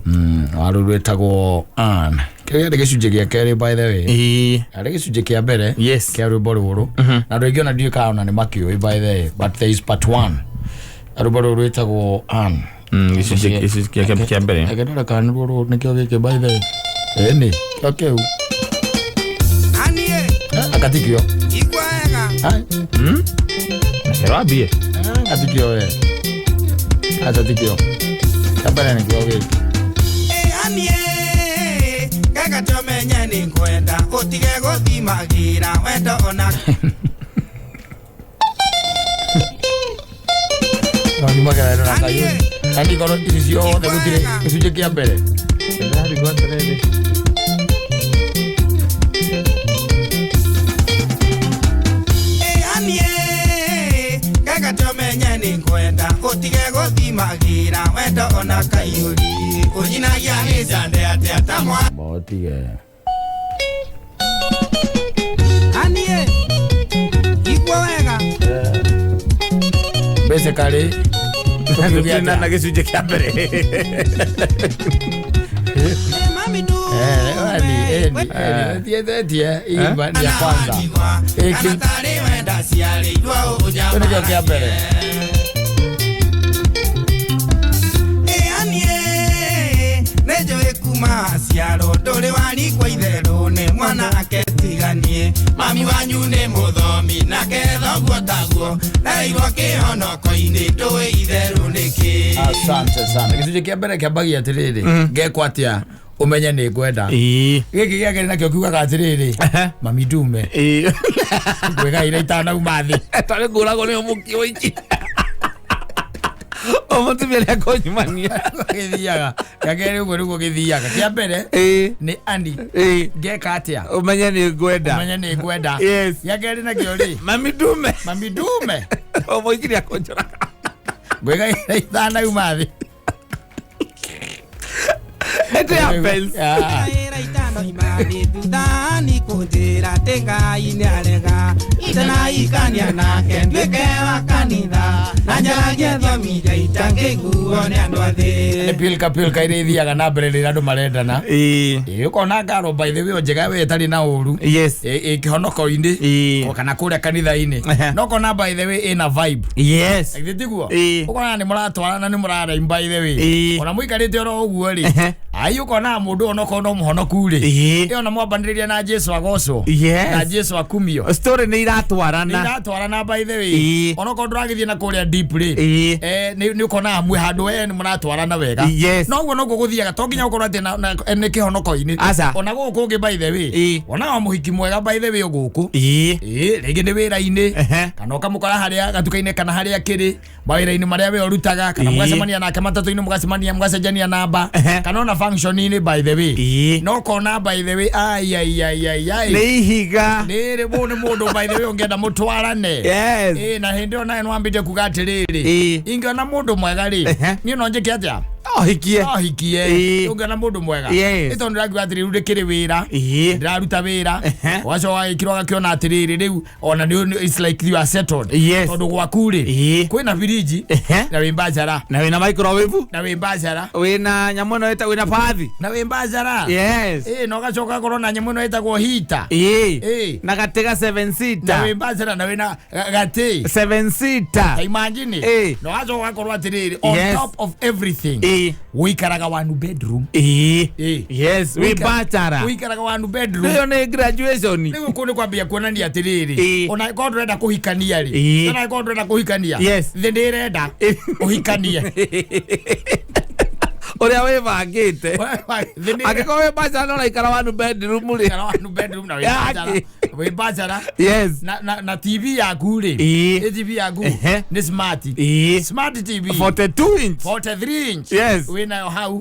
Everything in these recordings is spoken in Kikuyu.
Wa rũu rwĩtagwo Ann. Kĩrĩa kĩarĩ gĩcunjĩ gĩa kerĩ, by the way. Arĩ gĩcunjĩ kĩa mbere kĩa rwĩmbo rũrũ, na andũ aingĩ ona ndiũĩ kana ona nĩ makĩũĩ, by the way, but there is part one. Rwĩmbo rũrũ rwĩtagwo Ann. Gĩcunjĩ kĩa mbere. Reke ndore kana nĩruo rũrũ, nĩkĩo gĩkĩ, by the way. Ĩni kĩo kĩu. Anie. Akatikio. Igua wega. Ai. Rwambie. Atikio we, acha tikio kĩa mbere nĩkĩo gĩkĩ. Ĩ anie, kega tomenye nĩ ngwenda ũtige gũthimagĩra wendo ona. No nyumagĩra na kayũ kandi korwo ici ciothe gũtirĩ gĩcunjĩ kĩa mbere. Ndĩrarigwo atĩrĩrĩ. Ĩ anie, kega tomenye nĩ ngwenda ũtige gũthimagĩra wendo ona kaiyũri ũnyinagia gĩcande atĩa ta mwa. Motige. Anie, igua wega. Basically tũkiuge Tũtirĩ na atĩa? Gĩcunjĩ kĩa mbere. Ĩ mami ndume. Eh, eni, eni, etie, etie, hii ni ya kwanza. Hiki. Kana tarĩ wenda ciarĩirwo. Kĩu nĩkĩo kĩa mbere. Ĩanie, nĩnjũĩ kuma ciaro ndũrĩ warikwo itherũ nĩ mwana aketiganie mami wanyu nĩ mũthomi nake thoguo taguo ereirwo kĩhonoko-inĩ ndũĩ itherũ nĩkĩ. Asante sana. Gĩcunjĩ kĩa mbere kĩambagia atĩrĩrĩ, ngekwo atĩa ũmenye nĩ ngwenda. Gĩkĩ gĩa kerĩ nakĩo kiugaga atĩrĩrĩ, mami ndume, ngwĩgaĩra itanauma thĩ. Tarĩ ngũragwo nĩ ũmũki ũiki o mũtumia nĩ akũnyumania. Gĩthiaga gĩa kerĩ ũguo nĩguo gĩthiaga. Kĩa mbere nĩ ani ngeka atĩa ũmenye nĩ ngwenda. Ũmenye nĩ ngwenda. Gĩa kerĩ nakĩo rĩ? Mami ndume. Mami ndume. O mũiki nĩ akũnjũraga. Ngwĩgaĩra itanauma thĩ. It happens. Ah. Ĩra itano imani thutha ni kũnjĩra atĩ Ngai nĩarega itanaikania nake nduĩke wa kanitha na njaragie thomithia itangĩiguo nĩ andũ Nĩ athĩ. pilka pilka iria ithiaga na mbere rĩrĩa andũ marendana. Ĩĩ, ũkona ngaro, by the way, o njega we ĩtarĩ na ũru. Ĩ kĩhonoko-inĩ o kana kũrĩa kanitha-inĩ, no kona, by the way, ĩna vibe. Githĩ tiguo? Ũkona nĩ mũratwarana, nĩ mũraraim, by the way, ona mũikarĩte oro ũguo rĩ. Ai, ũkona mũndũ onokorwo no mũhonoku rĩ, ĩyo na mwambanĩrĩria na Jesu agocwo na Jesu akumio. Story nĩ iratwarana. Iratwarana, by the way. Onokorwo ndũragĩthiĩ na kũrĩa deep rĩ, nĩ ũkonaga mwĩ handũ we nĩ mũratwarana wega. No ũguo noguo gũthiaga, to nginya ũkorwo atĩ nĩ kĩhonoko-inĩ. Aca. Ona gũkũ ũngĩ, by the way, onaga mũhiki mwega, by the way, gũkũ. Ĩĩ, rĩngĩ nĩ wĩra-inĩ kana ũkamũkora harĩa gatuka-inĩ kana harĩa kĩrĩ mawĩra-inĩ marĩa we ũrutaga, kana mũgacemania nake matatũ-inĩ, mũgacemania, mũgacenjania namba, kana ona function-inĩ, by the way. No kona, by the way, ai ai ai ai ai. Nĩ ihiga. Nĩ rĩ mũndũ nĩ mũndũ, by the way, ũngĩenda mũtwarane. Ĩĩ, na hĩndĩ ĩyo nawe nĩwambĩte kuga atĩrĩrĩ, ingĩona mũndũ mwega rĩ, niĩ no njĩke atĩa? Ohikie. No hikie. Ũngĩona mũndũ mwega. Nĩ tondũ ndĩrakiuga atĩrĩ, rĩu ndĩkĩrĩ wĩra, ndĩraruta wĩra, ũgacoka wagĩkĩrwo ũgakĩona atĩrĩrĩ, rĩu ona it's like you are settled. Tondũ gwaku rĩ, kwĩna firiji na wĩ mbacara. Na wĩna microwave. Na wĩ mbacara. Wĩna nyamũ ĩno wĩna bathi. Na wĩ mbacara. Ĩĩ, na ũgacoka ũgakorwo na nyamũ ĩno ĩtagwo heater. Na gatĩ ga seven Na seater. wĩ mbacara na wĩna gatĩ. Seven seater. Ta imagine. Na ũgacoka ũgakorwo atĩrĩrĩ, on top of everything, ũikaraga one bedroom. Yes, wĩ bachelor. Ũikaraga one bedroom. Ĩyo nĩ graduation. Rĩu kũu nĩ kwambia kuonania atĩrĩrĩ, ona korwo ndũrenda kũhikania rĩ, ona korwo ndũrenda kũhikania, thĩ nĩ ĩrenda ũhikanie. Ũrĩa wĩbangĩte. Thĩ nĩ Angĩkorwo wĩ bachelor na ũraikara one bedroom rĩ. ĩrenda one bedroom na wĩ bachelor, wĩ bachelor na TV yaku rĩ, ĩ TV yaku nĩ smart, smart TV. 42 inch. 43 inch. Wĩnayo hau.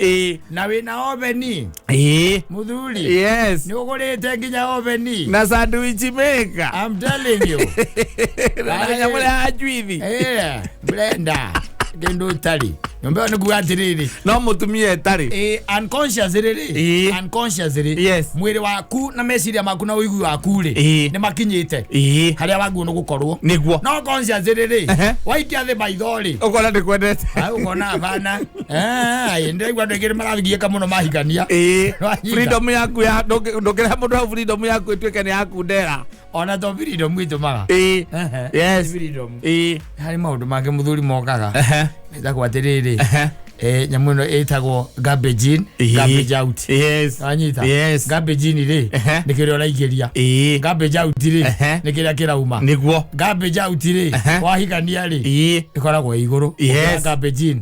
Na wĩna oven, mũthuri. Nĩ ũgũrĩte nginya oven. Na sandwich maker. I'm telling you. Na nyamũ ya njuithi. Blender, kĩndũ ũtarĩ. Nyũmba ĩyo nĩ kuga atĩrĩrĩ, No mũtumia ĩtarĩ. Unconsciously rĩ, unconsciously, mwĩrĩ waku na meciria maku na ũigui waku rĩ, nĩ makinyĩte harĩa waguo nĩ gũkorwo. Nĩguo. No consciously rĩ, waikia thĩ maitho rĩ, Ũkona ndĩkwendete. Ũkona bana, ndĩraigua andũ aingĩ nĩ marathiĩka mũno mahikania. Wanyita. Freedom yaku ya ndũngĩrehe mũndũ hau, freedom yaku ĩtuĩke nĩ yaku ndera. Ona to freedom ĩtũmaga. Freedom. Harĩ maũndũ mangĩ mũthuri mokaga, ĩtagwo atĩrĩrĩ, nyamũ ĩno ĩtagwo garbage in, garbage out. Wanyita? Yes. Garbage in rĩ, nĩ kĩrĩa ũraingĩria. Garbage out rĩ, nĩ kĩrĩa kĩrauma. Garbage out rĩ, wahikania rĩ, ĩkoragwo ĩ igũrũ gũkĩra garbage in.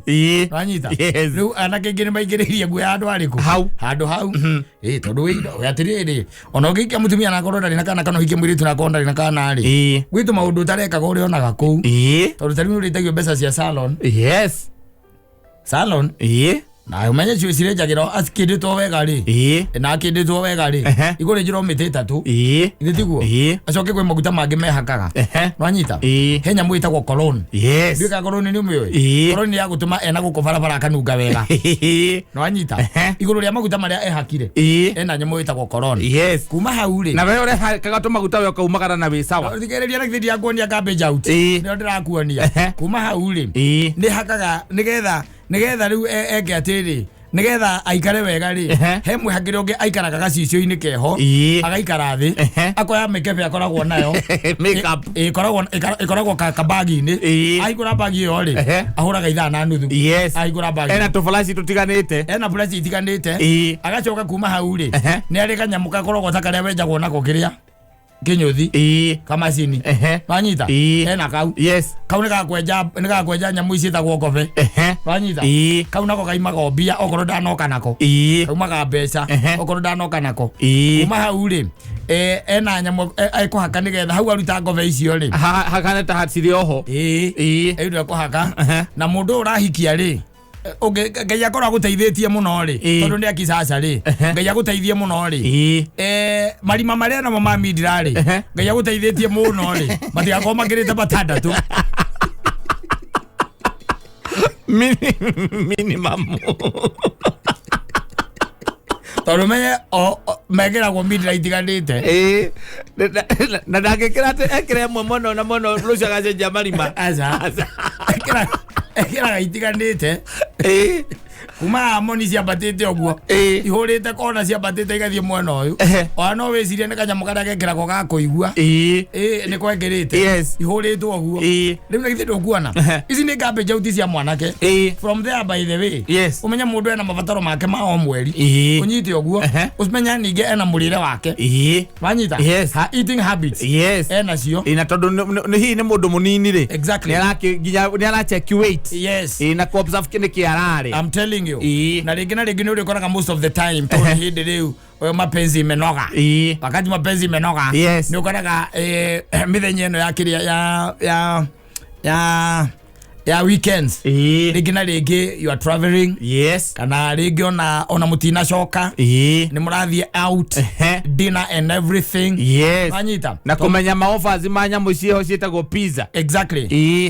Wanyita? Yes. Rĩu anake aingĩ nĩ maingĩrĩirie nguo ya andũ arĩkũ? Hau. Handũ hau. Tondũ wĩ atĩrĩrĩ, ona ũngĩikia mũtumia na akorwo ndarĩ na kana, kana ũhikie mũirĩtu na akorwo ndarĩ na kana rĩ, gwĩ tũmaũndũ ũtarekaga ũrĩonaga kũu. Tondũ ta rĩu nĩ ũrĩtagio mbeca cia salon. Salon na ũmenye cio cirĩnjagĩra akĩndĩtwo wega rĩ, na akĩndĩtwo wega rĩ, ikũrĩnjĩrwo mĩtĩ 3. Githĩ tiguo? Acoke kwĩ maguta mangĩ mehakaga. Nwanyita? He nyamũ ĩtagwo cologne. Ndiũĩ kana cologne nĩ ũmĩũĩ. Cologne nĩ ya gũtũma ena gũkũ barabara akanunga wega. Nwanyita? Igũrũ rĩa maguta marĩa ehakire, ena nyamũ ĩtagwo cologne. Kuma hau rĩ, Na we ũrehakaga tũmaguta we ũkaumagara na wĩ sawa. Thikĩrĩria, na githĩ ndiakuonia garbage out? Nĩo ndĩrakuonia. Kuma hau rĩ, nĩ hakaga nĩgetha rĩu eke atĩrĩ, nĩgetha aikare wega rĩ, he mwĩhakĩre ũngĩ aikaraga gacicio-inĩ keho, agaikara thĩ, akoya mĩkebe akoragwo nayo. Makeup. Ĩkoragwo kabagi-inĩ. Ahingũra bagi ĩyo rĩ, ahũraga ithaa na nuthu. Ahingũra bagi, Ena tũburaci tũtiganĩte. Ena buraci itiganĩte. Agacoka kuma hau rĩ, nĩ arĩ kanyamũ gakoragwo ta karĩa wenjagwo nako kĩrĩa kĩnyũthi, kamacini. Wanyita? Ena kau. Kau nĩ gakwenja nyamũ ici ciĩtagwo ngobe. Wanyita? Kau nako kaimaga mbia okorwo ndanoka nako. Kaumaga mbeca okorwo ndanoka nako. Kuma hau rĩ, ena nyamũ ekũhaka nĩgetha hau aruta ngobe icio rĩ, Hakane ta hatirĩ oho. Ĩyo ndio ekũhaka. Na mũndũ ũyũ ũrahikia rĩ, Ngai akorwo agũteithĩtie mũno rĩ, tondũ nĩ akicaca rĩ, Ngai agũteithie mũno rĩ, marima marĩa namo ma mindira rĩ, Ngai agũteithĩtie mũno rĩ, matigakorwo makĩrĩte matandatũ. Minimum. Tondũ menye mekĩragwo mindira itiganĩte. Na ndangĩkĩra atĩ ekĩre ĩmwe mũno na mũno rũcio agacenjia marima. Aca. Ekĩraga itiganĩte. Kuma moni ciambatĩte ũguo, ihũrĩte kona, ciambatĩte igathiĩ mwena ũyũ. Ona no wĩcirie nĩ kanyamũ karĩa gekĩragwo ga kũigua. Nĩ kwekĩrĩte. Ihũrĩtwo ũguo. Rĩu na githĩ ndũkuona ici nĩ garbage out cia mwanake? From there, by the way, ũmenye mũndũ ena mabataro make ma o mweri. Ũnyite ũguo. Ũmenye ningĩ ena mũrĩre wake. Wanyita? Yes. Ha eating habits, ena cio. Na tondũ hihi nĩ mũndũ mũnini rĩ, nĩ nginya nĩ aracheck weight. Na ku observe nĩkĩ ararĩa. I'm telling you. Na rĩngĩ na rĩngĩ nĩ ũrĩkoraga most of the time, tondũ hĩndĩ rĩu ũyũ mapenzi imenoga, wakati mapenzi imenoga, nĩ ũkoraga mĩthenya ĩno ya kĩrĩa ya weekends, rĩngĩ na rĩngĩ you are traveling, kana rĩngĩ ona mũtinacoka, nĩ mũrathiĩ out, dinner and everything. Wanyita? Na kũmenya maoffers ma nyamũ ciĩho ciĩtagwo pizza. Exactly.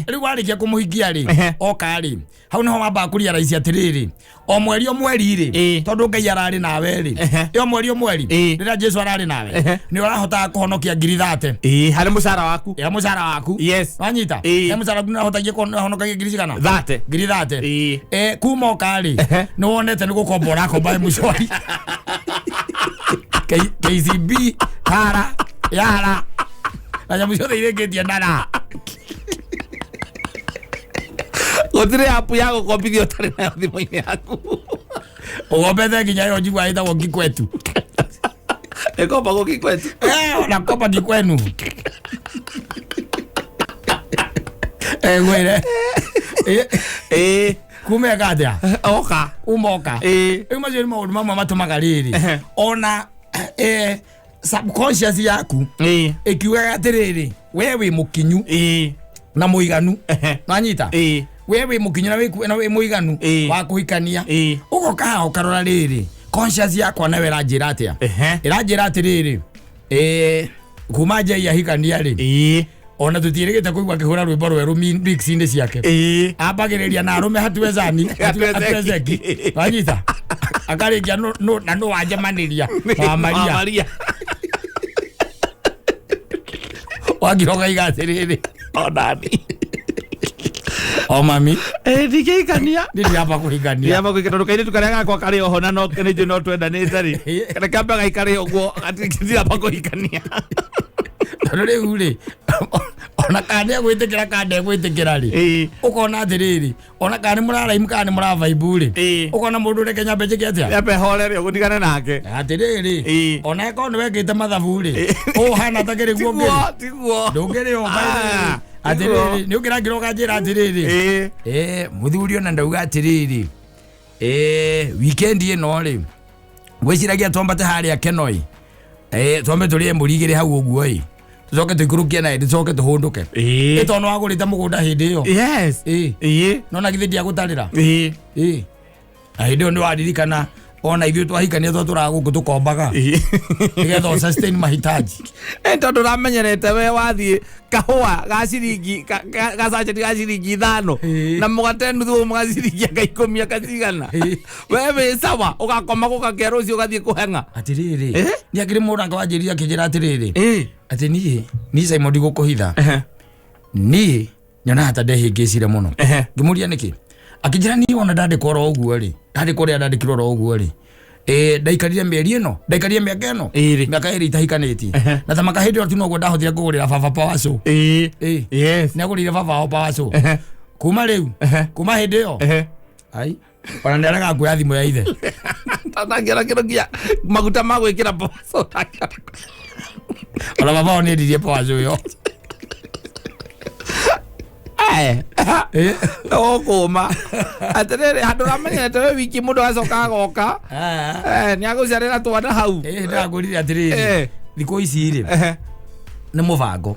Rĩu warĩkia kũmũhikia rĩ, oka rĩ, hau niho wambaga kũrealize atĩrĩrĩ, o mweri o mweri rĩ, tondũ Ngai ararĩ nawe rĩ, o mweri o mweri, rĩrĩa Jesu ararĩ nawe, nĩ ũrahotaga kũhonokia 30,000 Harĩ mũcara waku. Ya mũcara waku. Wanyita? He mũcara waku nĩ ũhonokagia ngiri cigana? 30. 30,000. Kuma oka rĩ, nĩ wonete nĩ gũkomba ũrakomba M-Shwari, KCB, Tara, Yara na nyamũ ciothe irĩkĩtie nara. Gũtirĩ app ya gũkombithia ũtarĩ nayo thimũ-inĩ yaku. Ũgombete nginya ĩyo njiguaga ĩtagwo Kikwetu. Ĩkombagwo Kikwetu. Unakopa kikwenu. Ngwĩre. Kuma eka atĩa? Oka. Umoka. Rĩu macio nĩ maũndũ mamwe matũmaga rĩrĩ, ona subconscious yaku ĩkiugaga atĩrĩrĩ, we wĩ mũkinyu na mũiganu. Nwanyita? We wĩ mũkinyu na wĩ mũiganu wa kũhikania. Ũgoka haha ũkarora rĩrĩ, conscious yakwa nayo ĩranjĩra atĩa? Ĩranjĩra atĩrĩrĩ, kuma njei ahikania rĩ, Ona tũtiĩrĩgĩte kũigua akĩhũra rwĩmbo rwerũ mix-inĩ ciake. Ambagĩrĩria na arũme hatuwezani, hatuwezeki, wanyita, akarĩkia na nũ wanjemanĩria wa Maria. Maria. Wagira ũkaiga atĩrĩrĩ, onani o mami, ndingĩhikania. Ndiramba kũhikania. Ndiamba kũhikania tondũ kairĩtu karĩa gakwa karĩ oho na no nĩ no twendanĩte rĩ, kana kambe gaikare ũguo, ndiramba kũhikania. Tondũ rĩu rĩ, ona kana nĩegwĩtĩkĩra kana ndegwĩtĩkĩra rĩ, ũkona atĩrĩrĩ, ona kana nĩ mũraraimu kana nĩ mũravaibu rĩ, ũkona mũndũ reke nyambe njĩke atĩa? Nyambe horere ũguo ndigane nake. Atĩrĩrĩ, ona ĩkorwo nĩ wekĩte mathabu rĩ, ũhana ta kĩrĩ guo ũngĩrĩ. Tiguo, tiguo. Ndũngĩrĩ o. Ah, atĩrĩrĩ, nĩ ũngĩrangĩra ũkanjĩra atĩrĩrĩ, mũthuri ona ndauga atĩrĩrĩ, weekend ĩno rĩ, ngwĩciragia twambate harĩa Kenoi, twambe tũrĩe mbũri igĩrĩ hau ũguo ĩ, tũcoke tũikũrũkie naĩ, tũcoke tũhũndũke. Ĩ tondũ nĩwagũrĩte mũgũnda hĩndĩ ĩyo. No na githĩ ndiagũtarĩra? Na hĩndĩ ĩyo nĩwaririkana ona ithuĩ twahikania twatũraga gũkũ tũkombaga nĩgetha ũ sustain mahitaji. Tondũ ũramenyerete we wathiĩ kahũa ga ciringi ga sachet ga ciringi 5 na mũgate nuthu ũmwe ga ciringi anga 10 anga cigana, we wĩ sawa, ũgakoma gũgakĩa, rũciũ ũgathiĩ kũheng'a. Atĩrĩrĩ, nĩ akĩrĩ mũranga wanjĩrire akĩnjĩra atĩrĩrĩ, atĩ niĩ Simon ndigũkũhitha, niĩ nyonaga ta ndehĩngĩcire mũno. Ngĩmũria nĩkĩ, akĩnjĩra niĩ ona ndandĩkwo oro ũguo rĩ, ndandĩkwo ũrĩa ndandĩkirwo oro ũguo rĩ, ndaikarire mĩeri ĩno, ndaikarire mĩaka ĩno, Ĩrĩ. mĩaka 2 itahikanĩtie, na ta maka hĩndĩ ĩyo ti noguo ndahotire kũgũrĩra baba power. Nĩ agũrĩire baba wao power. Kuma rĩu, kuma hĩndĩ ĩyo, ai, ona nĩ arega kuoya thimũ ya ithe. Ndangĩona kĩndũ nginya maguta ma gwĩkĩra power. Ona baba wao nĩ endirie power ĩyo. Ũkũma atĩrĩrĩ, handũ ũramenyerete we wiki mũndũ agacoka agoka, nĩ agũciarĩra twana hau. Ndĩragũrire atĩrĩrĩ, thikũ ici rĩ, nĩ mũbango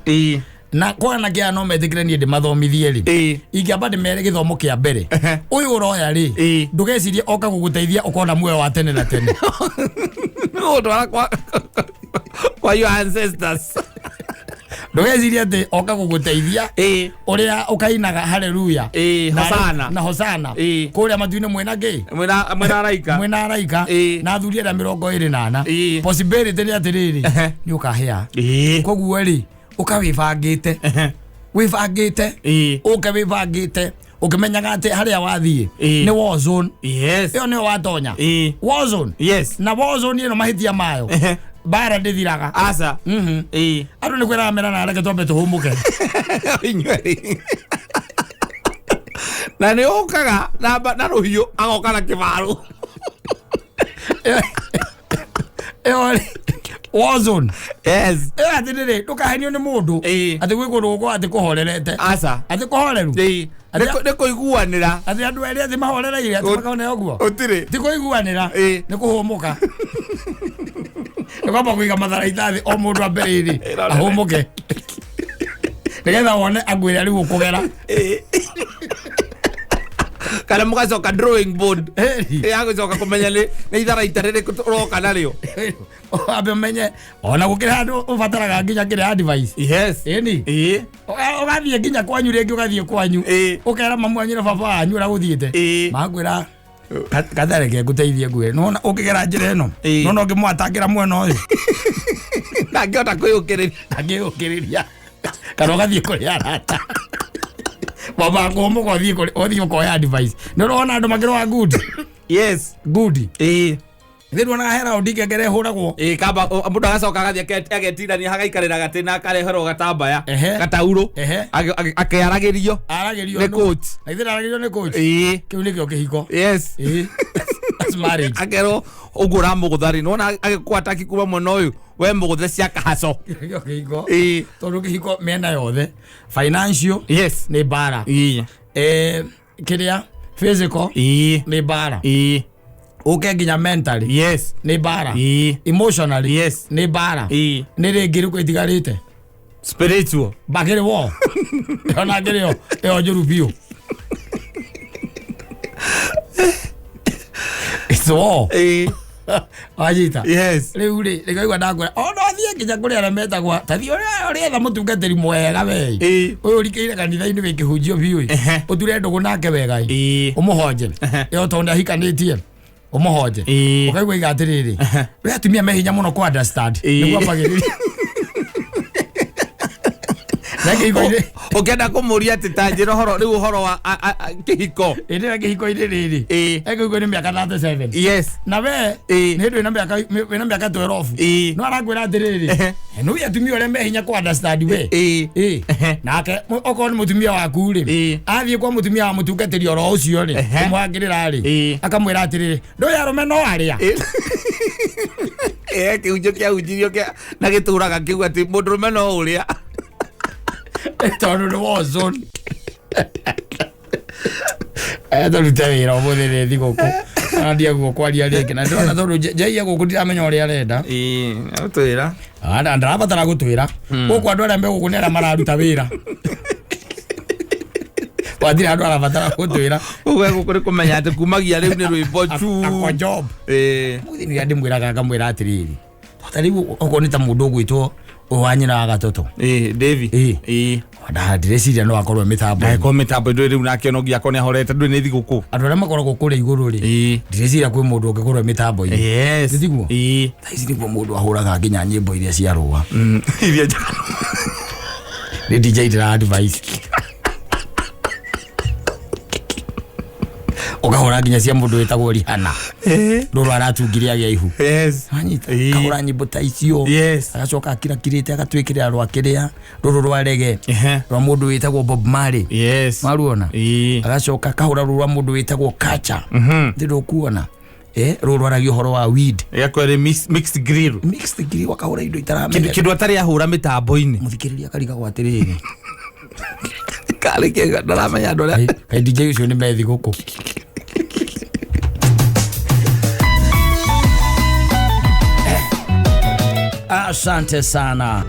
na kwana kĩa no metĩkĩre niĩ ndĩmathomithie rĩ, ingĩamba ndĩmere gĩthomo kĩa mbere, ũyũ ũroya rĩ, ndũgecirie oka gũgũteithia ũkona muoyo wa tene na tene. Gũtwara kwa your ancestors. Ndũgecirie atĩ oka gũgũteithia ũrĩa ũkainaga haleluya Hosana. Na hosana kũrĩa matu-inĩ mwĩna kĩ? Mwĩna araika. Mwĩna araika na athuri arĩa 24. Possibility nĩ atĩrĩrĩ, nĩ ũkahĩa. Koguo rĩ, ũka wĩbangĩte, wĩbangĩte, ũke wĩbangĩte ũkĩmenyaga atĩ harĩa wathiĩ nĩ war zone. Ĩyo nĩyo watonya, war zone. Na war zone ĩno mahĩtia mayo, mbara ndĩthiraga. Aca. Andũ nĩ kwĩraga merana, reke twambe tũhũmũke. Inyuerĩ na nĩ ũkaga na rũhiũ, agoka na kĩbarũ. Ĩyo rĩ, war zone. Ĩyo atĩrĩrĩ, ndũkahenio nĩ mũndũ atĩ gwĩ kũndũ gũkorwo atĩ kũhorerete, Aca. atĩ kũhoreru. Nĩ kũiguanĩra. Atĩ andũ erĩ atĩ mahorereire atĩ makone ũguo. Ũtirĩ. Ti kũiguanĩra. Nĩ kũhũmũka, nĩ kwamba kũiga matharaita thĩ, o mũndũ ambe rĩrĩ ahũmũke nĩgetha wone angwĩra rĩu ũkũgera. Kana mũgacoka drawing board Ĩni. Ya gũcoka kũmenya nĩ itharaita rĩrĩkũ ũroka narĩo. Wambe ũmenye ona gũkĩrĩ handũ ũbataraga nginya kĩrĩa, advice. Ĩni. Ũgathiĩ nginya kwanyu rĩngĩ, ũgathiĩ kwanyu, ũkera mamu wanyu na baba wanyu ũrĩa gũthiĩte. Makwĩra, "Kathareke ngũteithie ngwĩre, nĩwona ũngĩgera njĩra ĩno, nĩwona ũngĩmwatangĩra mwena ũyũ." Ndangĩhota kwĩyũkĩrĩria. Angĩũkĩrĩria, kana ũgathiĩ kũrĩ arata baba kũhũmũka, ũthiĩ ũthiĩ ũkoya advice. Nĩ ũrona andũ makĩrũa good. Good. Thĩ nduonaga he raundi ngengere ĩhũragwo? Kamba mũndũ agacoka agathiĩ agetirania, hagaikarĩra gatĩ na akareherwo gatambaya, gataurũ, akĩaragĩrio aragĩrio nĩ coach. Na ithe aragĩrio nĩ coach. Kĩu nĩkĩo kĩhiko. That's marriage. Akerwo ũguo ũramũgũtha rĩ, nĩwona agĩkwataki kuma mwena ũyũ, we mũgũthe cia kahaco. Nĩkĩo kĩhiko. Tondũ kĩhiko mĩena yothe, financial nĩ mbara, kĩrĩa physical nĩ mbara, ũke nginya mentally nĩ mbara, emotionally nĩ mbara. Nĩ rĩngĩ rĩkũ itigarĩte? Spiritual. Bakĩrĩ wo ona ngĩrĩ yo ĩyo njũru biũ. It's war. Wanyita? Yes. Rĩu rĩ, rĩkaigua ndakwĩra ona ũthiĩ nginya kũrĩ arĩa metagwa tathiĩ ũrĩa ũrĩetha mũtungatĩri mwega we. Ĩĩ. Ũyũ ũrikĩire kanitha-inĩ wĩ kĩhunjio biũ ĩ. Ehe. Ũture ndũgũ nake wega ĩ. Ĩĩ. Ũmũhonje. Ĩ tondũ nĩahikanĩtie. Ũmũhonje. Ĩĩ. Ũkaigua iga atĩrĩrĩ. We atumia me hinya mũno kũ understand. Ĩĩ. Nĩguo ambagĩrĩria. Na kĩhiko-inĩ. Ũkĩenda kũmũria atĩ ta njĩra ũhoro rĩu ũhoro wa kĩhiko. Ĩndĩ na kĩhiko-inĩ rĩrĩ. Ĩĩ. Ekĩhiko-inĩ mĩaka 37. Yes. Na we Ĩĩ. nĩ hĩndĩ wĩna mĩaka wĩna mĩaka 12. Ĩĩ. No arakwĩra atĩrĩrĩ. Ehe. Nĩ atumia ũrĩa me hinya kũ understand we. Ĩĩ. Ĩĩ. Ehe. Nake okorwo nĩ mũtumia waku rĩ. Ĩĩ. Athiĩ kwa mũtumia wa mũtungatĩri oro ũcio rĩ. Ehe. Kũmũhangĩrĩra rĩ. Ĩĩ. Akamwĩra atĩrĩrĩ, ndũĩ arũme no arĩa. Ĩĩ kĩhunjio kĩahunjirio kĩa na gĩtũraga kĩu atĩ mũndũrũme no ũrĩa. Tondũ nĩ war zone. Tũrute wĩra ũmũthĩ nĩ thigũkũ. Ona ndiaguo kwaria rĩngĩ na ndĩrona tondũ njaia gũkũ ndiramenya ũrĩa arenda. Ĩĩ, agũtwĩra. Ana ndarabatara gũtwĩra. Gũkũ andũ arĩa me gũkũ nĩ arĩa mararuta wĩra. Wathire andũ arabatara gũtwĩra. Ũguo gũkũ nĩ kũmenya atĩ kumagia rĩu nĩ rwĩmbo cu. Akwa job. Ĩĩ. Mũthĩ nĩ ndĩmwĩraga ngamwĩra atĩrĩrĩ. Ta rĩu okorwo nĩ ta mũndũ ũgwĩtwo ũyũ wa nyina wa gatoto. Ĩĩ, Davy. Ĩĩ. Ĩĩ. Ndĩreciria no akorwo e mĩtambo. Angĩkorwo mĩtambo ndũrĩ rĩu nake no nginya akorwo nĩ ahorete ndũrĩ nĩ thigũkũ. Andũ arĩa makoragwo kũrĩa igũrũ rĩ. Ĩĩ. Ndĩreciria kwĩ mũndũ ũngĩkorwo e mĩtambo-inĩ. Yes. Nĩ tiguo? Ĩĩ. Thaa ici nĩguo mũndũ ahũraga nginya nyĩmbo iria cia rũa. Iria njega. Nĩ DJ ndĩra advice. Ũkahũra nginya cia mũndũ wĩtagwo Rihanna. Ĩĩ. Rũrũ aratungire agĩa ihu. Yes. Wanyita? Ĩĩ. Kahũra nyĩmbo ta icio. Yes. Agacoka akirakirĩte agatwĩkĩrĩra rwa kĩrĩa rũrũ rwa rege Ehe. rwa mũndũ wĩtagwo Bob Marley. Yes. Maruona? Ĩĩ. Agacoka akahũra rũrũ rwa mũndũ wĩtagwo Kacha. Mhm. Ndĩ ndũkuona. Rũrũ rwaragia ũhoro wa weed. Ĩgakorwo ĩrĩ mixed grill. Mixed grill akahũra indo itaramenya. Kĩndũ atarĩ ahũra mĩtambo-inĩ. Mũthikĩrĩria akarigagwo atĩrĩrĩ. Karĩ kĩega ndaramenya andũ arĩa. Kaĩ DJ ũcio nĩ methi gũkũ. Asante sana.